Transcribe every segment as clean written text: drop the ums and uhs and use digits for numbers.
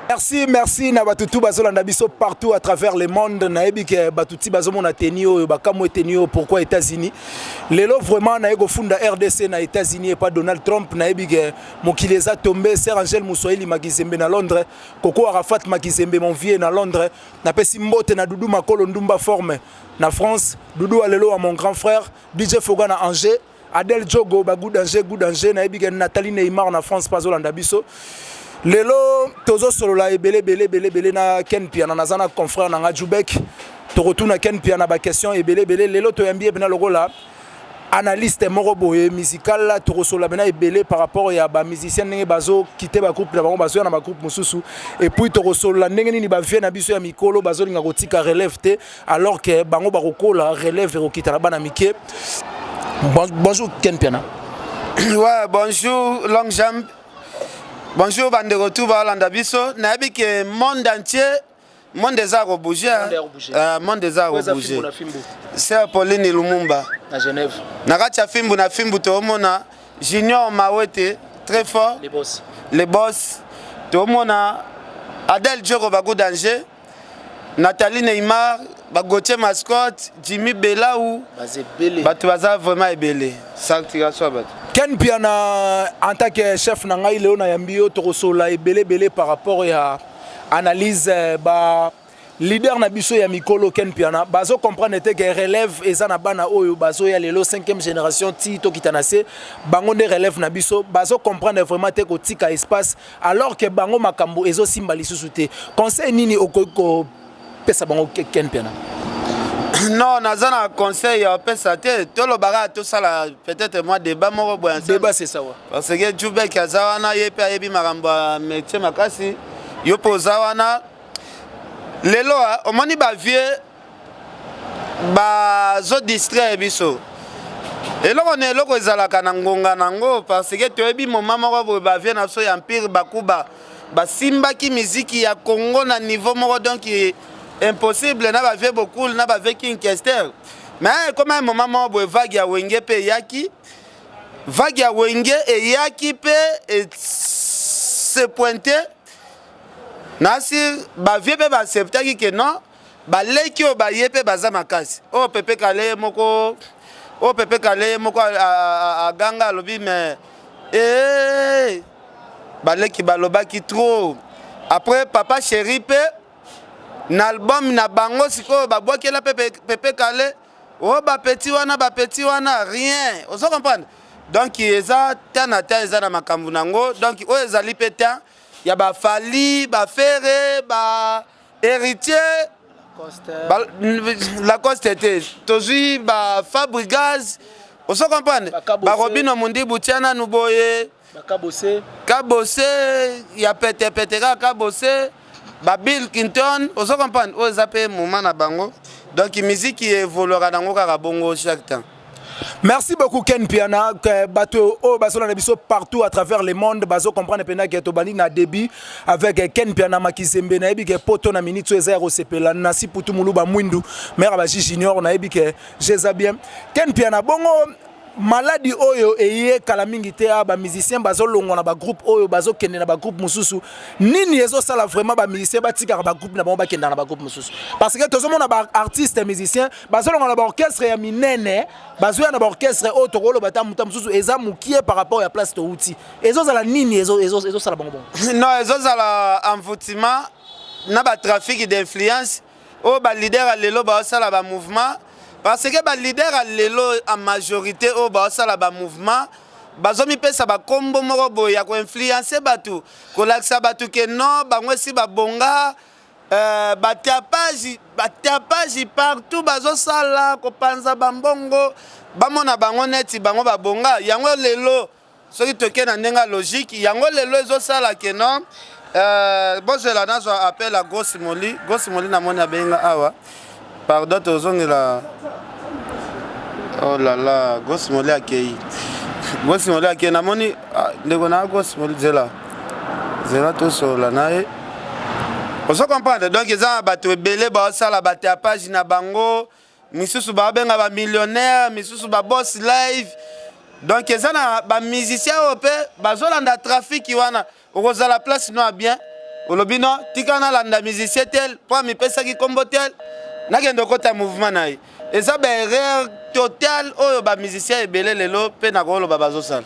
Merci, merci na bato tu bazolanda biso partout à travers le monde. Nayebi ke bato ti bazomona teni oyo, bakamwe teni oyo, pourquoi États-Unis lelo? Vraiment, naye kofunda RDC na États-Unis epa Donald Trump. Nayebi ke mokili eza tombe. Sœur Angèle Muswahili Makizembe na Londres, Koko Arafat Makizembe, mon vieux na Londres, napesi mbote na Dudu Makolo Ndumba Forme na France, Dudu Alelo wa mon grand frère DJ Foga na Angers, Adèle Djogo ba good danger, good danger. Nayebi ke Nathalie Neymar na France bazolanda biso. Lelo tozosolola ebele ebele ebele ebele na Ken Piana. Naza na confrère na nga Jubek. Tokotuna Ken Piana baquestion ebele ebele. Lelo toyambi ye mpena lokola analyste moko boye musical. Tokosolola mpena ebele par rapport ya bamusicien, ndenge bazokite bagroupe na bango, bazoya na bagroupe mosusu. Et puis tokosolola ndenge nini bavieux na biso ya mikolo bazolinga kotika relève te, alors que bango bakokola, relève ekokita na bana mike. Bon, bonjour Ken Piana. Ouais, bonjour Longue Jambe. Bonjour bandeko tu balanda biso. Nayebi ke monde entier, monde eza kobouge. Monde eza kobouge. Sœur Pauline Lumumba na Genève. Na kati ya fimbu na fimbu, toomona Junior Mawete, très fort. Les boss. Les boss. Toomona Adèle Djoko Bagou Danger, Nathalie Neymar, Bagotier Mascotte, Jimmy Belaou. Bato baza vraiment ebele. Sanctification bato. Ken Piana, en tant que chef na ngai, leo nayambi yo, tokosolola ebele ebele par rapport ya analyse ba leader na biso ya mikolo. Ken Piana, bazo comprendre te ke relève eza na bana oyo bazoya lelo, 5e génération ti tokita na se, bango nde relève na biso. Bazo comprendre vraiment te kotika espace, alors que bango makambo ezosimba lisusu te. Conseil nini okoki kopesa bango, Ken Piana? Non, naza na conseil ya opesa te. Tolobaka, tosala peut-être mwa débat moko boye. Débat, c'est ça wa. Parce que Jubek aza wana, ye mpe ayebi makambo ya métier makasi. Yo mpe oza wana lelo, omoni bavieux bazodistraire biso. Eloko na eloko ezalaka na ngonga nango, parce que toyebi moma moko boye bavieux na biso ya Empire Bakuba basimbaki miziki ya Congo na niveau moko, donc impossible, na bavieux Bokul, na bavieux King Kester. Mais ekoma moment moko boye, vague ya Wenge mpe eyaki, vague ya Wenge eyaki mpe se pointe nasi. Bavieux mpe baacceptaki ke non, baleki oyo baye mpe baza makasi. Oyo Pepe Kale moko, oyo Pepe Kale moko aganga, alobi mais ee, baleki balobaki trop. Après, Papa Chéri mpe na album na bango sikoyo babwakela Pepe Kale oyo bapeti wana, bapeti wana rien. Ozo comprendre? Donc eza temps na temps, eza na makambo nango. Donc oyo ezali mpe temps ya baFally, baFerre, ba Héritier, Lacoste te, tozwi baFabregas. Ozo comprendre? Barobino Mondibu, tia nanu boye. Kabose ya petepete kaka, Kabose, baBill Clinton. Ozo comprendre? Oyo eza mpe moment na bango. Donc musique evoluaka nango kaka bongo chaque temps. Merci beaucoup Ken Piana. Bato oyo bazolanda biso partout à travers le monde bazo comprendre pena ke tobandi na début avec Ken Piana Makizembe. Nayebi ke poto na minute oyo eza ya kosepela. Nasi Putu Muluba Mwindu, mère baji junior, nayebi ke jeza bien. Ken Piana, bongo maladi oyo eye kala mingi te, a bamusicien bazolongwa na bagroupe oyo, bazokende na bagroupe mosusu, nini ezosala vraiment bamusicien batikaka bagroupe na bango, bakendaka na bagroupe mosusu? Parce que tozomona baartiste musicien bazolongwa na baorchestre ya minene, bazoya na baorchestre oyo tokoloba ta mota mosusu eza mokie par rapport ya place touti. Ezozala nini ezosala bango bongo? Non, ezozala envoûtement na batrafic d'influence oyo baleader ya lelo baosala bamouvement, parce que baleader ya lelo en majorité oyo baosala bamouvement, bazomipesa bakombo moko boye ya koinfluence bato, kolakisa bato ke non, bango esi babonga. Batapage, batapage partout, bazosala kopanza bambongo, bamona bango neti bango babonga. Yango lelo soki toke na ndenge ya logique, yango lelo ezosala ke non. Bozela, nazwa appel ya Grosse Moli. Grosse Moli namoni abenga awa. Pardon, tozongela. Oh là là, Grosse Moli akei, Grosse Moli akei. Namoni, ah, ndeko na Grosse Moli, zela, zela, tosolola na ye. Ozo comprendre? Donc eza na bato ebele baosala batapage na bango, misusu babenga bamillionnaire, misusu baboss live. Donc eza na bamusicien oyo mpe bazolanda trafic wana. Okozala place no ya bien, Olobi non, tika nalanda musicien tel mpo amipesaki nkombo tel, nakende okota mouvement na ye. Eza ba erreur totale oyo ba musicien ebele lelo mpe nakoloba bazosala.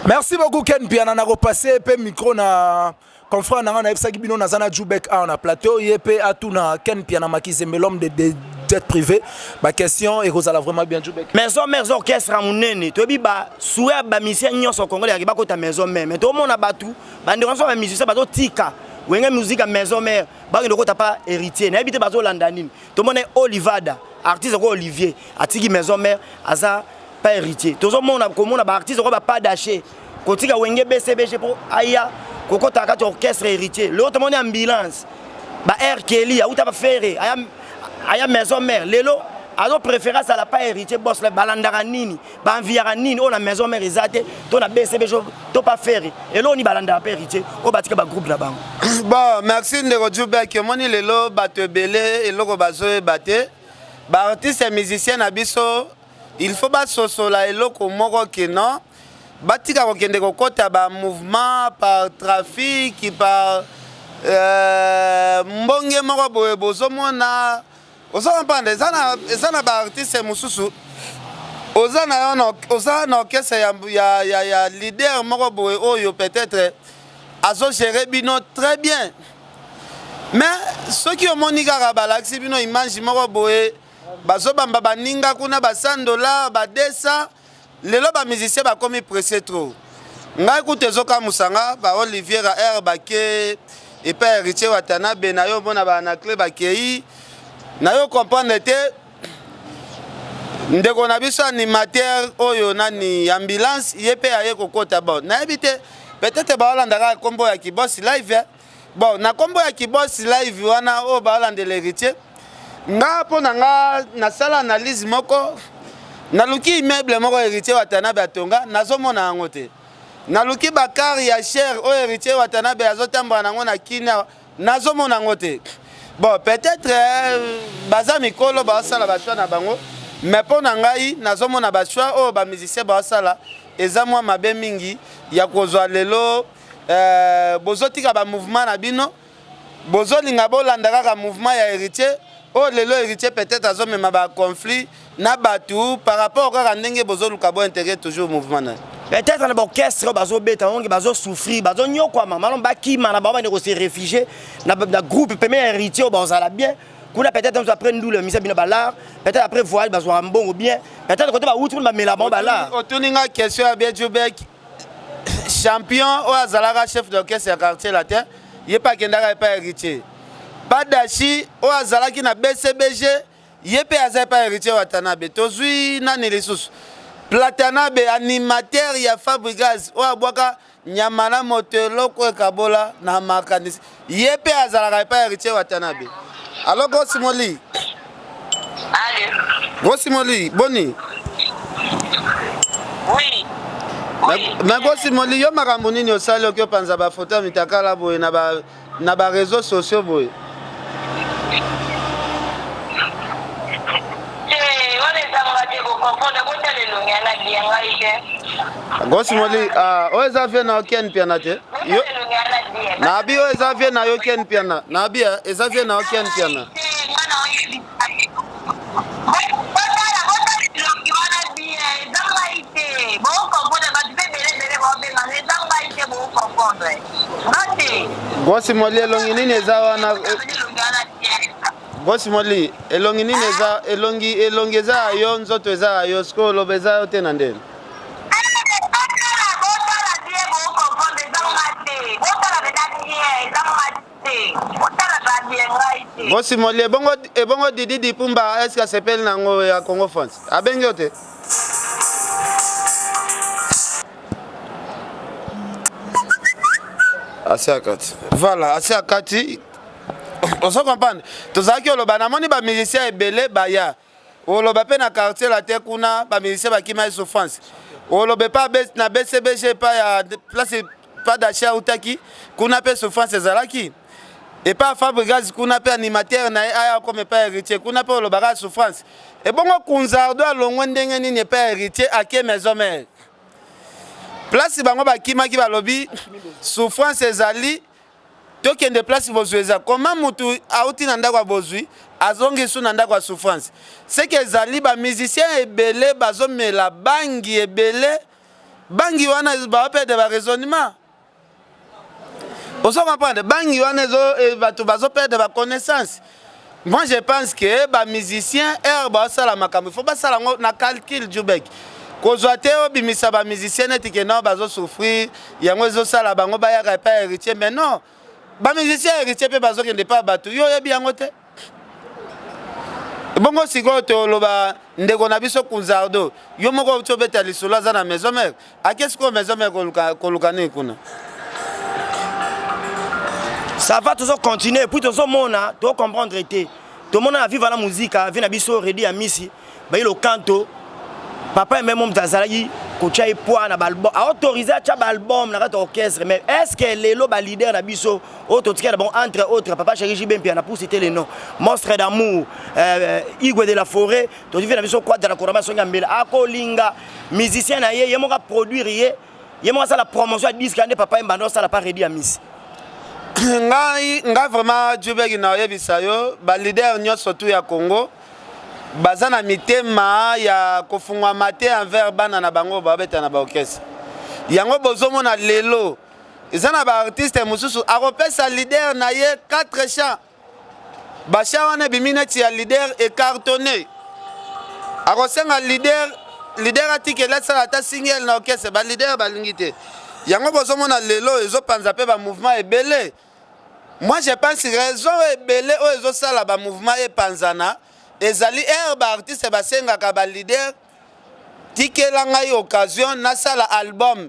Merci beaucoup Ken Mpiana, nakopase mpe micro na confrère na ngai. Nayebisaki bino naza na Jubek awa na plateau, ye mpe atuna Ken Mpiana Makizembe, l'homme de jet privé, baquestion ekozala vraiment bien. Jubek. Maison Mère eza orchestre ya monene. Toyebi basouhait ya bamusicien nyonso congolais yaki bakota Maison Mère, mais tomona bato, bandeko nyonso bamusicien bazotika Wenge Musique ya Maison Mère, bakende kokota pa Héritier. Nayebi te bazolanda nini. Tomona Olivada, artiste ko Olivier atiki Maison Mère, aza pa Héritier. Tozomona komona baartiste ko bapa dache kotika Wenge BCBG mpo aya kokota kati orchestre Héritier. Lelo tomoni ambulance ba R Kelly auta baFerre aya, aya Maison Mère, lelo azopréféré azala pa Héritier. Bos balandaka nini? Baenviaka nini oyo na Maison Mère eza te, to na BCBG, to pa Ferre? Eloko nini balandaka mpe Héritier oyo batika bagroupe na bango? Bon, merci ndeko Jubek. Omoni lelo bato ebele, eloko bazoyeba te, baartiste ya musicien na biso, il faut basosola eloko moko ke non, batika kokende kokɔta bamouvement par trafic, par mbonge moko boye. Bozomona, oza comprendre, eza na baartiste mosusu oza na yo, oza na orchestre ya leader moko boye oyo peut-être azogérer bino très bien, mais soki omoni kaka balakisi bino image moko boye, bazobamba baninga kuna ba 100 $, ba 200. Lelo bamusicien bakomi pressé trop. Ngai kutu ezokamusa nga, ba Olivier R bake epai Héritier Watanabe na yo, omona baAnaclé bakei na yo, comprendre te. Ndeko na biso animateur oyo nani, ambulance, ye mpe aye kokota. Bon, nayebi te, peut-être baolanda kaka nkombo ya Kibos Live. Bon, na nkombo ya Kibos Live wana oyo baolandela Héritier, nga mpo na nga nasala analyse moko. Naluki immeuble moko Héritier Watanabe atonga, nazomona yango te. Naluki bacar ya cher oyo Héritier Watanabe azotambola nango na Kina, nazomona yango te. Bon, peut-être baza mikolo, baosala bachoix na bango, mais mpo na ngai nazomona bachoix oyo bamusicien baosala eza mwa mabe mingi ya kozwa lelo. Bozotika bamouvement na bino, bozolinga bolanda kaka mouvement ya Héritier oyo lelo Héritier peut-être azomema baconflit na bato par rapport kaka ndenge bozoluka bointégrer toujours mouvement na ye. Peut-être na baorchestre oyo bazobeta onge, bazosouffrir, bazonyokwama malo, bakima na bango, bande kose réfugier na groupe peme ya Héritier oyo bazala bien kuna. Peut-être mosu après ndule misa bino balar, peut-être après voyage bazwaka mbongo bien, peut-être kote bawuti kuna bamela bango balar. Otuni nga question ya bien, Jubek. Champion oyo azalaka chef d'orchestre ya Quartier Latin, ye mpe akendaka epai Héritier. Padashi oyo azalaki na BCBG, ye mpe aza epai Héritier Watanabe. Tozwi nani lisusu? Platanabe, animateur ya Fabrigas oyo abwaka nyama na moto, eloko ekabola na makanisi, ye mpe azalaka epai Héritier Watanabe. Alo, Gosimoli. Gosimoli, boni? Oui. Mais Gosimoli, yo makambo nini osali oki opanza bafoto ya mitakala boye na baréseau sociaux boye? Te, wana ezanga te, bocomprendre, botala elongi ya nadi ya ngai te. Gosimoli, oyo eza vie na yo Ken Piana te? Botala elongi ya nadi ya Nabi, oyo eza vie na yo Ken Piana. Nabi, eza vie na yo Ken Piana. Te, nga na oyebi. Botala, botala elongi wana bien, eza ngai te. Bocomprendre, bato mpe ebele ebele baobengana, eza ngai te, bocomprendre nga te. Gosimoli, elongi nini eza wana? Elongi wana bien. Gosimoli, elongi nini eza? Elongi eza ya yo, nzoto eza ya yo, sikoyo oloba eza yo te na ndeni? Botala, botala bien, bocomprendre, eza nga te. Botala mpenza bien, eza nga te. Botala ba bien, ngai te. Gosimoli, ebongo Didi Dipumba, est-ce asepeli nango ya Congo France? Abengi yo te? Asi akati. Voilà, asi akati. Ozo comprendre, tozalaki oloba, namoni bamusicien ebele baya oloba mpe na Quartier Latin kuna, bamusicien bakima ye souffrance. Oloba epa na BCBG, epa ya place Padashi autaki kuna mpe souffrance ezalaki. Epa Fabrigas kuna mpe animateur na ye aya koma epa Héritier, kuna mpe olobaka souffrance. Ebongo Kunzardo alongwe ndenge nini epa Héritier, ake Maison Mère, place bango bakimaki, balobi souffrance ezali? Tokende place bozwi eza. Comment mutu auti na ndako ya bozwi azongi su na ndako ya souffrance? Ce que ezali ba musiciens ebele bazomela bangi ebele, bangi wana ba perdre ba raisonnement. Ozo comprendre? Bangi wana ezo eh, bato bazo perdre ba connaissance. Moi je pense que ba musiciens heure basala makambo il faut basala yango na calcul Djubek. Kozwa te obimisa ba musiciens neti ke non bazo souffrir yango ezosala bango bayaka epai ya héritier mais non ba musiciens ya héritier mpe bazokende epai ya bato yo oyebi yango te. Bongo sikoyo toloba ndeko na biso Kunzardo yo moko outi obeta lisolo aza na maison mère ake sikoyo maison mère koluka, koluka nini kuna? Ça va, tozo continuer et puis tozo mona, to comprendre te. Tomona na viva la musica, vi na biso Reddy Amisi, bayi lokanto. Papa même moto azalaki kotia ye poids na baalbum, aautorise atya baalbum na kati ya orchestre. Mais est ce que lelo baleader na biso oyo totikala bango, entre autres papa chéri JB Mpiana pour citer les noms, monstre d'amour, Igwe de la forêt, totivi na biso Quadra Korama Songi ya Mbela, akolinga musicien na ye, ye moko aproduire ye, ye moko asala promotion ya disque nde papa ye mbanda osala pa Reddy Amisi. Ngai nga vraiment Djubek na oyebisa yo ba leader nyonso tu ya Congo baza na mitema ya kofungwama te envers bana na bango babeta na ba orchestre. Yango bozomona lelo eza na ba artiste mosusu akopesa leader na ye 4 chants, ba chants wana ebimi neti ya leader ecartonné, akosenga leader, leader atikela asala ata single na orchestre, ba leader balingi te. Yango bozomona lelo ezopanza mpe ba mouvement ebele. Moi je pense raison ebele oyo ezosala ba mouvement epanzana ezali heure ba artiste basengaka ba leader tikela ngai occasion nasala album.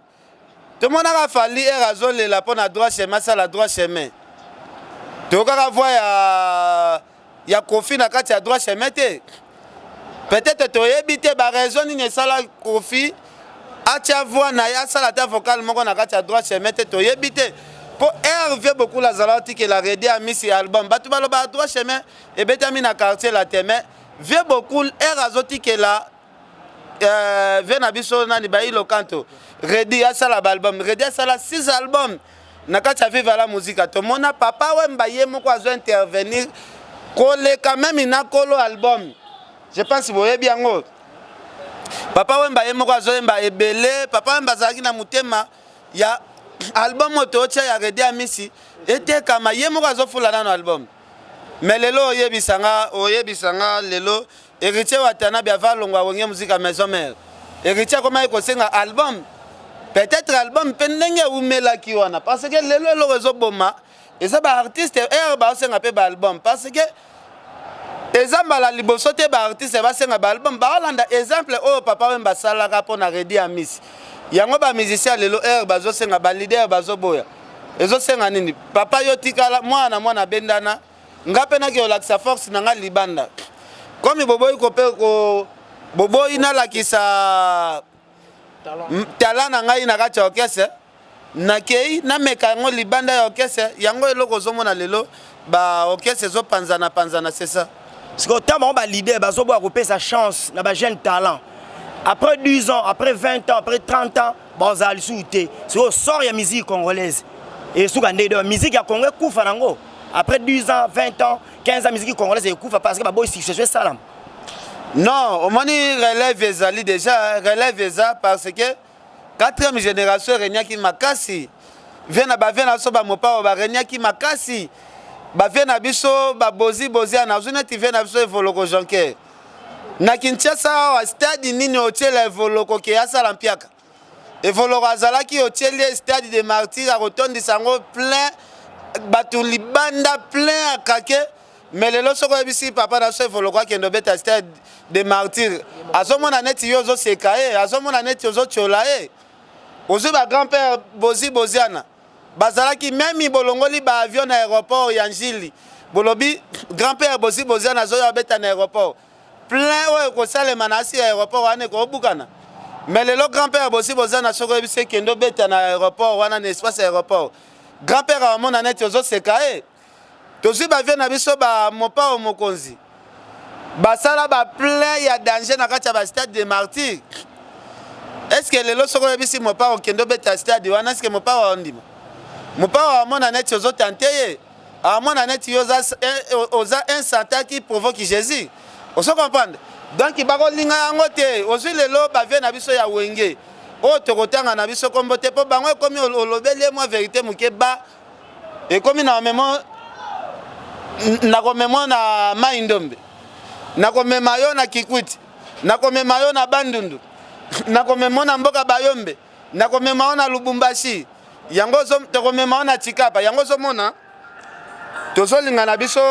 Tomonaka Fally heure azolela mpo na droit chemin, asala droit chemin. Toyokaka voix ya Koffi na kati ya droit chemin te. Peut-être toyebi te ba raison nini esala Koffi atia voix na ye asala ata vocal moko na kati ya droit chemin te, toyebi te. Po Hervé Bokula azala otikela Reddy Amisi album, bato balobaka droit chemin ebetami na quartier latin, mais Vieux Bokul heure azotikela vieux na biso nani bayi lokanto Reddy asala ba album, Reddy asala 6 albums na kati ya Viva la Musica. Tomona Papa Wemba ye moko azo intervenir koleka meme na kolo album. Je pense boyebi yango. Papa Wemba ye moko azoyemba ebele. Papa Wemba azalaki na motema ya album oyo totia ya Reddy Amisi etekama, ye moko azofula nano album. Mais lelo oyebisanga, oyebisanga lelo Héritier Watanabe ava longwa Wenge Musica Maison Mère. Héritier akomaki kosenga album. Peut-être album pe ndenge eumelaki wana parce que lelo eloko ezoboma eza ba artiste heure baosenga pe ba album parce que eza mbala liboso te ba artiste basenga ba album, baolanda exemple oyo Papa Wemba asalaka mpo na Reddy Amisi. Yango ba musicien lelo heure bazosenga ba leader bazoboya. Ezosenga nini? Papa yo tikala mwana na mwana bendana, nga pe nake olakisa force na nga libanda. Komi boboyi kope ko boboyi nalakisa talent na ngai na kati ya orchestre, nakei nameka yango libanda ya orchestre. Yango eloko ozomona lelo ba orchestre ezopanzana panzana, c'est ça. Sikoyo ntango bango ba leader bazoboya kopesa chance na ba jeune talent, après 10 ans, après 20 ans, après 30 ans bazala lisusu te. Sikoyo sort ya musique congolaise esuka ndenge donc musique ya Congo ekufa nango après 10 ans, 20 ans, 15 ans, musique congolaise ekufa parce que baboyi succession esalama. Non, omoni relève ezali déjà, relève eza parce que 4e génération eregnaki makasi. Vie na ba vie na biso ba mopao ba regnaki makasi. Ba vie na biso ba bozi bozi na zuna ti vie na biso evoloko jonker. Na Kinshasa awa stade nini otiela evoloko ke asala mpiaka. Evoloko azalaki otieli ye stade de martyr akotondisa yango plein bato libanda plein akake. Mais lelo soko oyebisi papa na biso evoloko akende obeta stade de martyr, azomona neti yo ozoseka ye, azomona neti ozotiola ye. Ozwi ba grand père bozi boziana bazalaki meme bolongoli ba avion na aéroport ya Njili, bolobi grand père bozi boziana azoya abeta na aéroport plein oyo ekosalema na asi ya aéroport wana ekobukana. Mais lelo grand père bozi boziana soko oyebisi ekende obeta na aéroport wana na espace aéroport, grand père amona neti ozoseka ye. Tozwi ba vie na biso ba mopao mokonzi basala ba plein ya danger na kati ya ba stade de martyr. Est-ce que lelo soko oyebisi mopao okende obeta stade wana, est-ce que mopao aondima? Mopao amona neti ozotante ye, amona neti yo oza un satan qui provoque Jésus. Ozo comprendre? Donc bakolinga yango te. Ozwi lelo bavie na biso ya Wenge oyo tokotanga na biso kombo te mpo bango ekomi olobeli ye mwa verité moke ba ekomi na memo nakomema na mai ndombe, nakomema yo na Kikwiti, nakomema yo na Bandundu, nakomema na mboka Bayombe, nakomema yo na Lubumbashi, yango tokomema yo na Tshikapa. Yango ozomona tozolinga na biso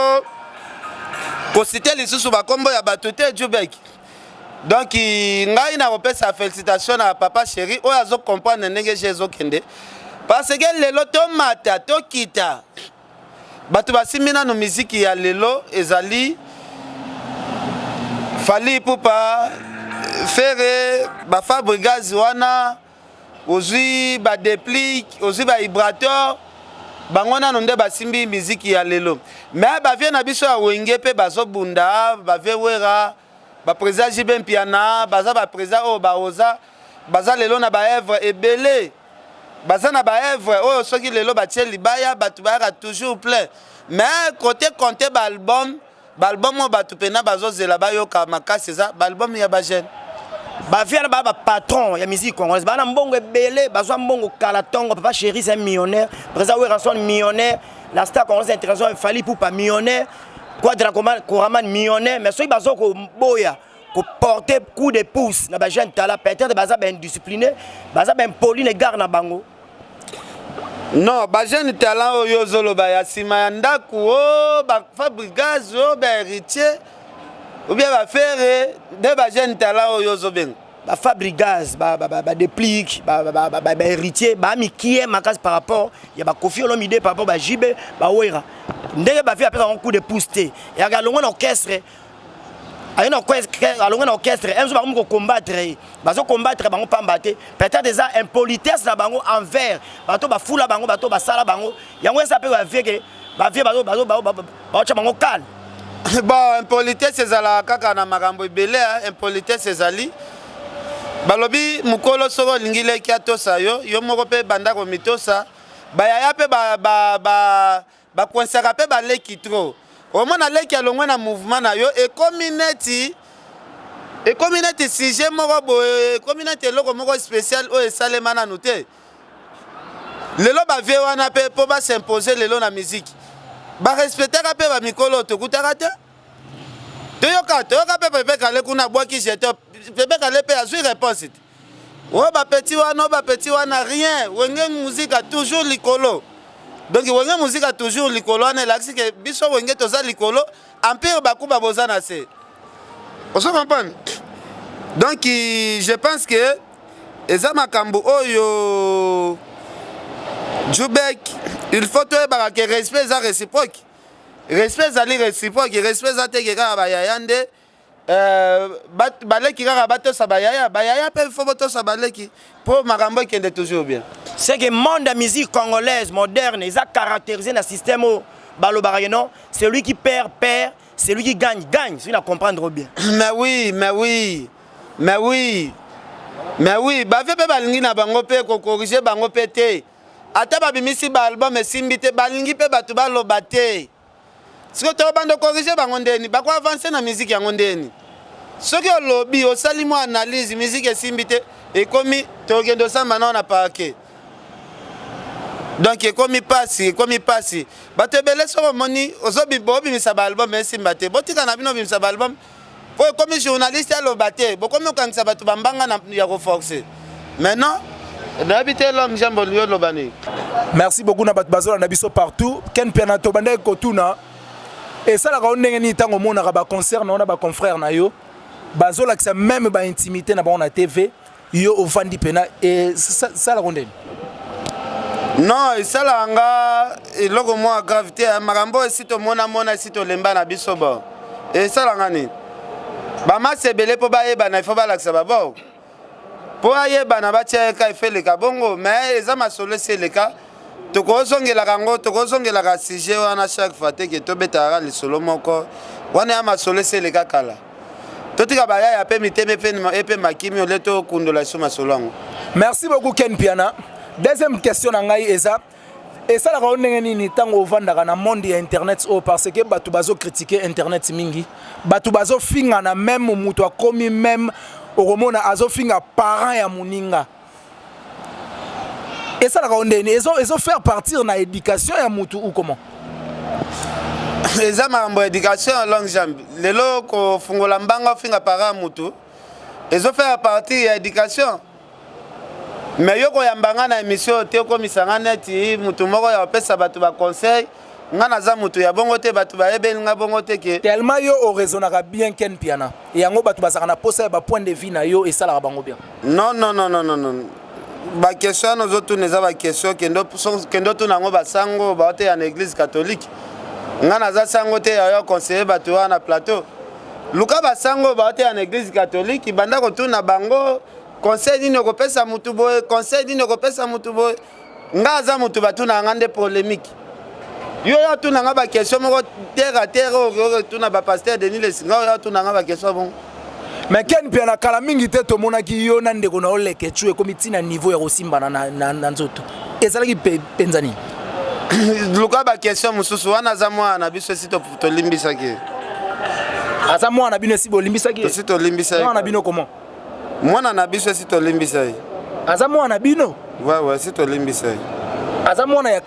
kosite lisusu bakombo ya bato te. Jubek, donc ngai nakopesa félicitation na papa chéri oyo azocomprendre ndenge je ezokende, parce que lelo tomata tokita, bato basimbi nano miziki ya lelo ezali Fally Ipupa, Ferre, baFabregas wana. Ozwi baDeplick, ozwi baIbrator, bango nano nde basimbi miziki ya lelo. Mais bavieux na biso ya Wenge mpe bazobunda, bavieux Wera, baprésident JB Mpiana, baza baprésident oyo baoza baza lelo na baœuvre ebele, baza na baœuvre oyo soki lelo batie libaya, bato bayaka toujours plein. Mais côté compte baalbum, baalbum oyo bato mpena bazozela bayoka makasi eza baalbum ya bajeune. Bavieux wana baa bapatron ya musique congolaise, baa na mbongo ebele, bazwa mbongo kala ntongo. Papa Chéri, c'est un millionnaire. Président Werrason, millionnaire. La star congolaise international Fally Ipupa, millionnaire. Quadra Koraman, millionnaire. Mais soki bazo koboya koporter coup de pouce na bajeune tala, peut-être baza baindiscipliné, baza baimpoli na égard na bango. Non, bajeune talent oyo ozoloba ya nsima ya ndako o baFabregas oyo, bahéritier ou bien baFerre nde bajeune talent oyo ozobenga? BaFabregas, baDeplick, bahéritier bamikie makasi par rapport ya baKoffi Olomide, par rapport baJB, baWera. Ndenge bavieux apesa bango coup de pouce te, eyaka alongwe na orchestre, aye na orchestre, alongwe na orchestre mosusu, bakomi kocombattre ye. Bazocombattre bango pamba te, peut-être eza impolitesse na bango envers bato bafula bango, bato basala bango. Yango eza mpe bavieux ke bavieux baotya bango kale. Bon, impolitesse ezalaka kaka na makambo ebele. Impolitesse ezali, balobi mokolo soki olingi leki atosa yo, yo moko mpe banda komitosa. Bayaya mpe bakoinsaka mpe baleki trop. Omona leki alongwe na mouvement na yo, ekomi neti sujet moko boye, ekomi neti eloko moko spécial oyo esalema nanu te. Lelo bavieux wana mpe mpo bas'impose lelo na miziki, barespectaka mpe bamikolo. Tokutaka te, toyoka, toyoka mpe Pepe Kale kuna abwaki jeton. Pepe Kale mpe azwi réponse te. Oyo bapeti wana, oyo bapeti wana, rien. Wenge Muzika toujours likolo. Donc Wenge Muzika toujours likolo wana elakisi ke biso Wenge toza likolo, Empire Bakuba boza na se. Ozo comprendre? Donc je pense que eza makambo oyo, Jubek, il faut toyebaka ke respect eza réciproque. Respect ezali réciproque. Respect eza teke kaka bayaya nde baleki kaka batosa bayaya. Bayaya mpe faut botosa baleki mpo makambo ekende toujours bien. C'est que monde ya musique congolaise moderne eza caractérisé na système oyo balobaka ke non, celui qui perd perd, celui qui gagne gagne, soki na comprendre bien. Mais oui, mais oui, mais oui, mais oui. Bavieux mpe balingi na bango mpe kocorriger bango mpe te. Ata babimisi baalbum esimbi te, balingi mpe bato baloba te. Sikoyo tobanda corriger bango ndeni bakoavance na miziki yango ndeni? Soki olobi, osali mwa analyse, miziki esimbi te, ekomi tokende osamba nao na parquet. Donc ekomi pasi, ekomi pasi. Bato ebele soki omoni bobimisa baalbum esimba te, botika na bino obimisa baalbum po ekomi journaliste aloba te, bokomi okangisa bato bambanga ya koforce. Maintenant nayebi te, l'homme Jean Bolu, oloba nini? Merci beaucoup na bato bazolanda biso partout. Ken Piana, tobandaki kotuna, esalaka yo ndenge nini ntango omonaka baconcert na yo na baconfrère na yo bazolakisa même baintimité na bango na TV, yo ovandi mpena? Esalaka ndeni? Non, esalaka nga eloko mwa grave te. Makambo oyo esi tomonamona, esi tolemba na biso. Bon, esalanga nini? Bamasi ebele mpo bayebana, ifo balakisa babor mpo ayebana, batia ye ka efe eleka bongo. Mais eza masolo esi eleka, tokozongelaka yango, tokozongelaka sujet wana chaque fois te ke tobetaka lisolo moko wana ya masolo esi eleka kala. Totika bayaya mpe mitema epe makimi ole tokundola biso masolo yango. Merci beaucoup, Ken Piana. Deuxième question na ngai eza Esalaka yo ndenge nini ntango ovandaka na monde ya internet oyo? Parce que bato bazocritiquer internet mingi, bato bazofingana, même moto akomi, même okomona azofinga parent ya moninga. Esalaka yo ndenge nini? Ezo faire partir na éducation ya mutu ou comment? Eza makambo ya éducation ya longue jambe. Lelo kofungola mbanga ofinga parent ya mutu ezofaire partir ya éducation. Mais yo koyamba nga na émission te, okomisa nga neti mutu moko ya kopesa bato baconseil. Nga naza mutu ya bongo te, bato bayebeli nga bongo te ke. Tellement yo oraisonnaka bien, Ken Piana, yango bato bazalaka na posa ya bapoint de vue na yo, esalaka bango bien. Non, non, non, non, non, non, baquestion wana ozotuna eza baquestion, kende otuna yango basango baoteya na église catholique. Nga naza sango te ya yo conseiller bato wana na plateau. Luka basango baoteya na église catholique, banda kotuna bango conseil nini okopesa mutu boye, conseil nini okopesa mutu boye. Nga aza mutu batuna nga nde polémique. Yo yo otuna nga baquestion moko terre à terre, oyo otuna bapasteur Denis Lessie, nga oyo otuna nga baquestion bongo. Mais Ken Piana, kala mingi te tomonaki yo na ndeko na yo Lekechu, ekomi ntina niveau ya kosimbana na nzoto. Ezalaki mpenza nini? Luka baquestion mosusu. Wana aza mwana na biso, esi tolimbisaki. Aza mwana na bino, esi bolimbisaki? Esi tolimbisaki. Mwana na bino comment? Mwana na biso, esi tolimbisa ye. Aza mwana na bino? Ouais, esi tolimbisa ye. Aza mwana ya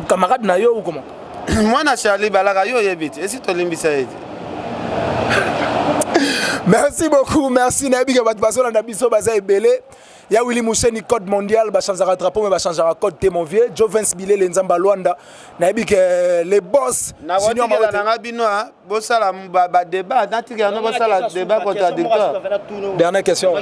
camarade na yo ou comment? Mwana Charlie Balaka, yo oyebi te, esi tolimbisa ye te. Merci beaucoup, merci. Nayebi ke bato bazolanda biso baza ebele. Ya Willy Musheni, code mondial, bachangeaka drapeau mais bachangeaka code te. Mon vieux Jovens Bilele, Nzamba Lwanda, nayebi ke les boss. Nakotikela nanga bino bosala badébat, natikela no bosala débat contradictoire. Dernière question.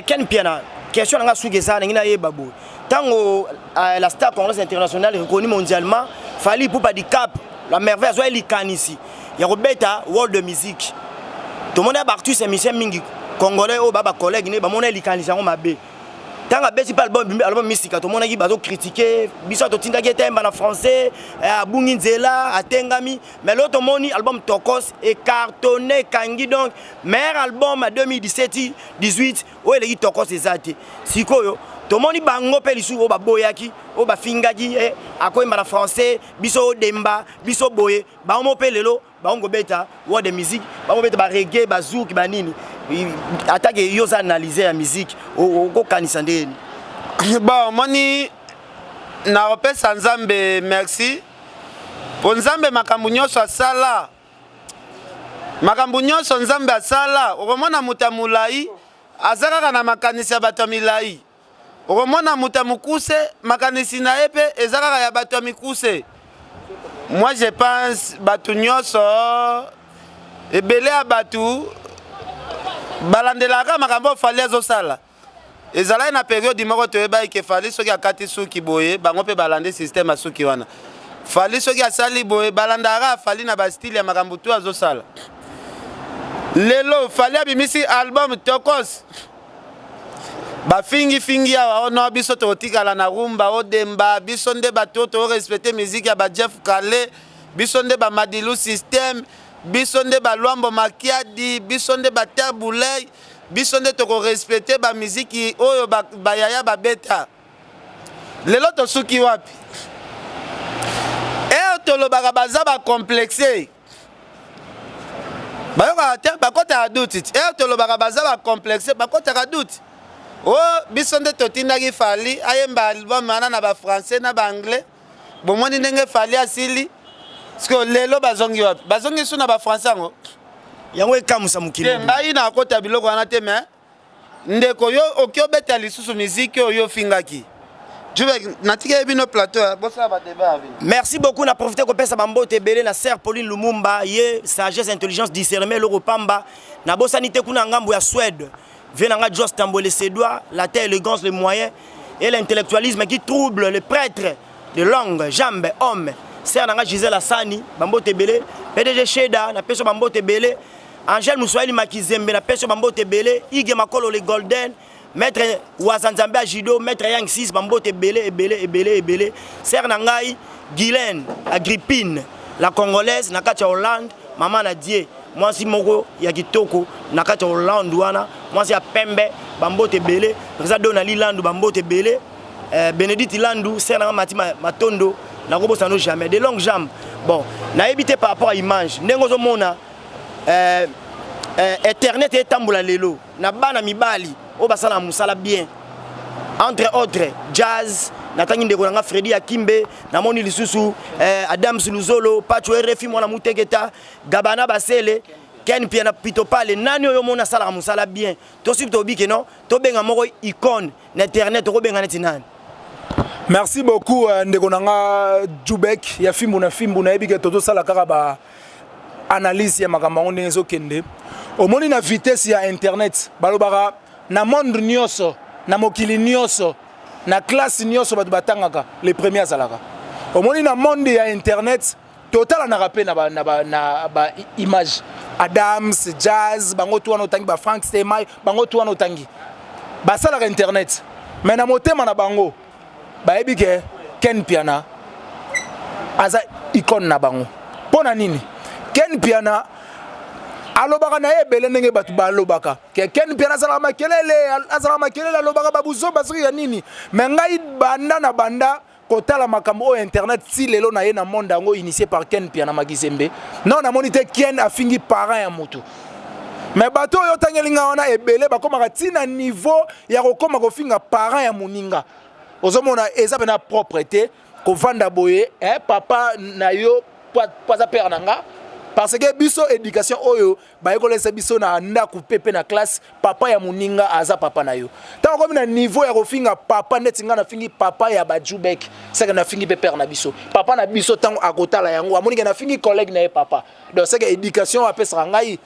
Ken Piana, question nanga suki eza ndenge nayeba boye: ntango la star congolaise internationale reconnue mondialement, Fally Ipupa Dicap la Merveille, azwa likanisi ya kobeta world music, tomoni ya baartiste musicien mingi congolais oyo ba bacollègue ne bamona likanisi yango mabe. Ntango abeti mpe album misika, tomonaki bazocritiquer biso, totindaki ete ayemba na français, abungi nzela, atengami. Mais lelo tomoni album Tokos ecartonné, ekangi, donc meilleur album ya 2017 18 oyo eleki Tokos eza te. Sikoyo tomoni bango mpe lisusu oyo baboyaki, oyo bafingaki, akoyemba na français, biso odemba biso boye, bango mo mpe lelo bango kobeta world music, bango beta bareggae, bazouk, banini. Atake yo oza analyse ya musique, okokanisa ndeni? Bon, omoni, nakopesa Nzambe merci mpo Nzambe makambo nyonso asala, makambo nyonso Nzambe asala. Okomona moto ya molai aza kaka na makanisi ya bato ya milai, okomona moto ya mokuse makanisi na ye mpe eza kaka ya bato ya mikuse. Moi je pense bato nyonso, ebele ya bato balandelaka makambo oyo Fally azosala. Ezalaki na période moko toyebaki ke Fally soki akati suki boye, bango mpe balandi système ya suki wana. Fally soki asali boye, balandaka kaka Fally na bastyle ya makambo tu azosala. Lelo Fally abimisi album Tokos, bafingifingi awa ono biso tokotikala na rumba odemba, biso nde bato oyo torespecter musique ya baJeff Kale, biso nde baMadilu Système, biso nde baLwambo Makiadi, biso nde baTabu Ley, biso nde tokorespecter bamiziki oyo bayaya babeta. Lelo tosuki wapi? Ere tolobaka baza bacomplexe, bayokaka te, bakɔtaka doute ti. Ere tolobaka baza bacomplexe, bakɔtaka doute. O biso nde totindaki Fally ayemba album wana na bafrançais na baanglais. Bomoni ndenge Fally asili sikoyo, lelo bazongi wapi? Bazongi su na bafrançais yango. Yango ekamwisa mokili. Te, ngai nakota biloko wana te. Mais ndeko, yo oki obeta lisusu miziki oyo ofingaki. Jubek, natikeli bino plateau, bosala badébat ya bino. Merci beaucoup. Na profite kopesa bambote ebele na sœur Pauline Lumumba, ye sagesse, intelligence, discernement, eloko pamba. Nabosani te kuna ngambo ya Suède, vie nanga Jos Tambwe le Sédois, la terre, élégance, le moyen et l'intellectualisme qui trouble le prêtre de longue jambe homme. Sœur nanga Gisèle Asani, bambote ebele. PDG Sheda, napesi bambote ebele. Angèle Muswahili Makizembe, napesi bambote ebele. Ige Makolo le Golden, maître Wazanzambe ya judo, maître Yang 6, bambote ebele, ebele, ebele, ebele. Sœur na ngai Guylaine Agrippine la Congolaise na kati ya Hollande, mama na die, mwasi moko ya kitoko na kati ya Hollande wana, mwasi ya pembe, bambote ebele. Président Donali Landu, bambote ebele. Bénédicte Landu, sœur na nga Mati Matondo, nakobosana no jamais, de longues jambes. Bon, nayebi te par rapport à image ndenge ozomona internet etambola lelo na bana mibali oyo basala mosala bien, entre autres Jazz, natangi ndeko na nga Fredi Akimbe, namoni lisusu Adams Luzolo, Pacho RFI, mwana Muteketa, Gabana Basele, Ken Piana, Pito Pale. Nani oyo omoni asalaka mosala bien? Tosi tobi ke non, tobenga moko icône na internet, tokobenga neti nani? Merci beaucoup, ndeko na nga Jubek ya fimbu na fimbu. Nayebi ke tozosala kaka ba analyse ya makambo yango ndenge ezokende. Omoni, na vitesse ya internet, balobaka na monde nyonso, na mokili nyonso, na classe nyonso, bato batangaka, le premier azalaka. Omoni, na monde ya internet, totalanaka mpe na ba image. Adams, Jazz, bango tu wana otangi, ba Frank Stemai, bango tu wana otangi, basalaka internet, mais na motema na bango bayebi ke Ken Piana aza icône na bango. Mpo na nini? Ken Piana alobaka na ye ebele ndenge bato balobaka ke Ken Piana azalaka makelele, azalaka makelele, alobaka babuzoba soki ya nini. Mais ngai, banda na banda kotala makambo oyo internet ti lelo na ye na monde yango initié par Ken Piana Makizembe, non, namoni te Ken afingi parent ya motu. Mais bato oyo otangeli nga wana ebele bakomaka ntina niveau ya kokóma kofinga parent ya moninga. Ozomona, eza mpena propre te kovanda boye, eh, papa na yo po aza père na nga, parce que biso éducation oyo bayekolesa biso na ndako mpe na classe, papa ya moninga aza papa na yo. Ntango okomi na niveau ya kofinga papa, neti ngai nafingi papa ya bajubek, seke nafingi mpe père na biso, papa na biso. Ntango akotala yango, amonike nafingi collègue na ye papa. Donc seke éducation oyo apesaka ngai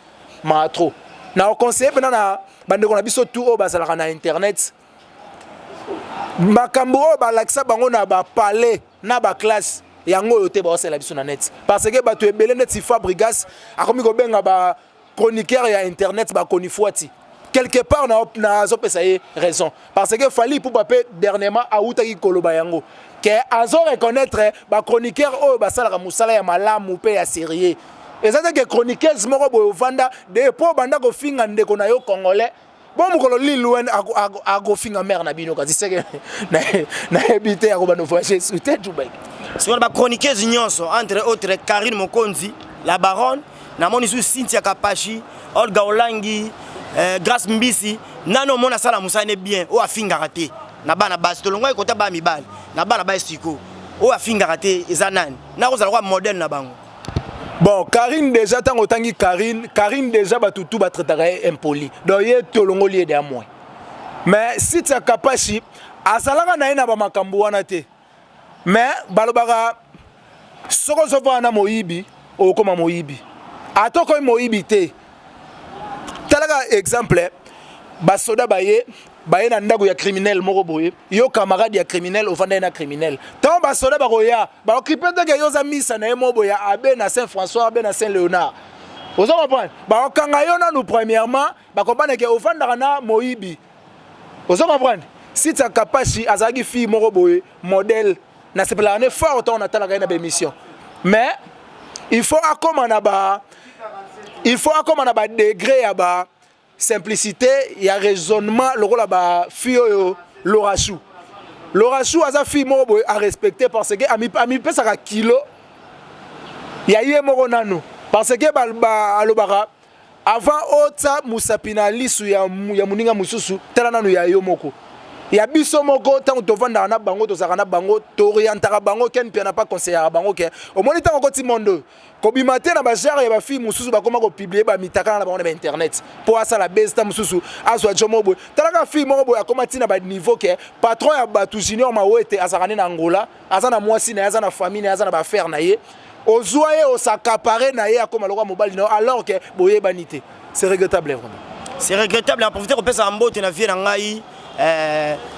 maa trop. Na oconseille mpena na bandeko na biso tu oyo bazalaka na internet, makambo oyo balakisa bango na bapalais, na baclasse, yango oyo te baosala biso na net, parce que bato ebele neti Fabrigas akomi kobenga ba chroniqueur ya internet bakonifwati. Quelque part nazopesa ye raison, parce que Fally Ipupa mpe dernièrement awutaki koloba yango ke azo reconnaître bachroniqueur oyo basalaka mosala ya malamu mpe ya sérieux. Eza te ke chroniqueuse moko boye ovanda de po obanda kofinga ndeko na yo congolais. Bon, mokolo Lil Wayne akofinga mare na bino, kasi seke nayebi te akobanda voyage su te, Jubek. Sikoyo bachroniqueuse nyonso, entre autres Karine Mokonzi la baronne, namoni su Cynthia Kapashi, Olga Olangi, Grace Mbisi, nani omona asala mosala ne bien oyo afingaka te na bana basi? Tolongwaki kota bana mibali na bana basi, sikoyo oyo afingaka te eza nani? Nakozala kwa modèle na bango. Bon, Karine déjà, ntango otangi Karine, Karine déjà bato tu batraitaka ye impoli, donc ye tolongoli ye deya moins. Mais Cynthia Kapashi azalaka na ye na bamakambo wana te, mais balobaka soki ozovanda na moyibi, okokoma moyibi. Ata okomi moyibi te, talaka exemple, basoda baye na ndako ya criminel moko boye, yo camarade ya criminel, ovanda ye na criminel. Ntango basoda bakoya, baokipe teke yo oza misa na ye moko boye ya abe na Saint François, abe na Saint Léonard, oza comprendre? Bakokanga yo nanu premièrement, bakobana ke ovandaka na moyibi, oza comprendre? Cynthia Kapashi azalaki fille moko boye modèle, nasepelaka ne fort ntango natalaka ye na baémission, mais il faut akóma na badegré ya ba simplicité ya raisonnement lokola bafille oyo Lorachou. Lorachou aza fille moko boye arespecte, parce que amipesaka kilo ya ye moko nanu, parce que alobaka avant otsa mosapi na lisu ya moninga mosusu, tala nanu ya yo moko. Ya biso moko, ntango tovandaka na bango, tozalaka na bango, toorientaka bango. Ken mpe na pa conseillaka bango ke omoni, ntango okoti monde oyo, kobima te na bagenre ya bafille mosusu bakóma kopublier bamitakana na bango na bainternet mpo asala base. Ta mosusu azwa jo moko boye, talaka fille moko boye akóma ntina baniveau ke patron ya bato Junior Mawete azalaka nde na Angola, aza na mwasi na ye, aza na famille na ye, aza na baaffaire na ye. Ozwa ye, osakapare na ye, akóma lokola mobali na yo, alors ke boyebani te. C'est regrettable vraiment. C'est regrettable. En profiter kopesa mbote na vie na ngai,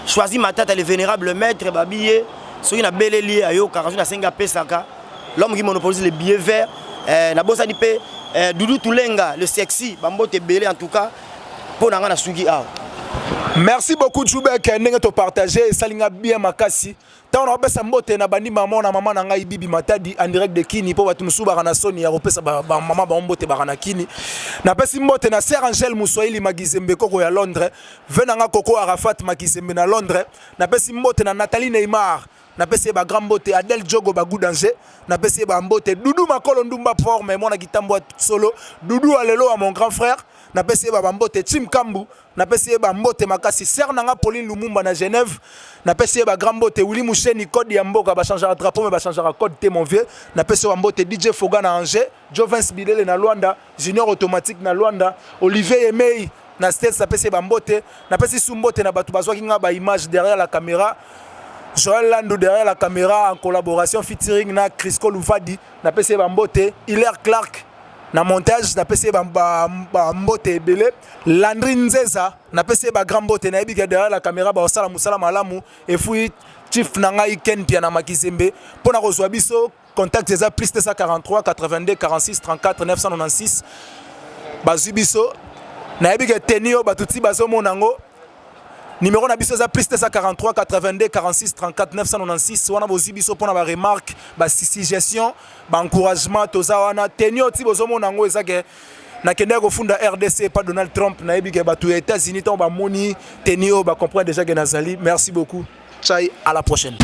Choisi Matata, le vénérable maître babiye. Soki nabeleli ye, ayokaka. Soki nasengi, apesaka. L'homme qui monopolise les billets verts. Nabosani mpe Dudu Tulenga le sexy, bambote ebele. En tout cas, mpo na ngai, nasuki awa. Merci beaucoup Djoubek, ndenge to partager esali nga bien makasi. Ntango nakopesa mbote na bandi mama na mama na ngai Bibi Matadi en direct de Kini, mpo bato mosusu baka na soni ya kopesa bamama bango mbote baka na Kini. Napesi mbote na Sœur Angèle Muswahili Magizembe koko ya Londres, ve na nga koko Arafat Magizembe na Londres. Napesi mbote na Nathalie Neymar, napesi ye bagrand mbote. Adel Jogo bagu danger, napesi ye bambote. Dudu Makolo Ndumba forme mwana kitambo solo Dudu alelo ya mon grand frère, napesi ye bambote. Tim Kambu, napesi ye bambote makasi. Sœur na nga Pauline Lumumba na Genève, napesi ye bagrand mbote. Willy Musheni, code ya mboka, bachangeaka drapeau mais bachangeaka code te, mon vieux, napesi ye bambote. DJ Foga na Angers, Jovens Bilele na Luanda, Junior Automatique na Luanda, Olivier Yemei na States, napesi ye bambote. Napesi su mbote na bato bazwaki nga baimage derrière la caméra, Joël Landou derrière la caméra en collaboration featuring na Crisco Luvadi, napesi ye bambote. Hilaire Clark na montage, napesi ye bambote ebele. Landry Nzeza, napesi ye bagrand mbote, nayebi ke derrière la caméra baosala mosala malamu. Efui chief na ngai Ken Pia na Makizembe. Mpo na kozwa biso contact eza plus 243 82 46 34 996. Bazwi biso, nayebi ke teni oyo bato ti bazomona yango. Numéro na biso eza plus 243 82 46 34 996. Wana bozwi biso mpona baremarque, basuggestion, baencouragement, toza wana. Teni oyo ti bozomona yango eza ke nakendaki kofunda RDC pa Donald Trump. Nayebi ke bato ya États-Unis ntango bamoni teni oyo bacomprendre déjà ke nazali. Merci beaucoup, chai, à la prochaine.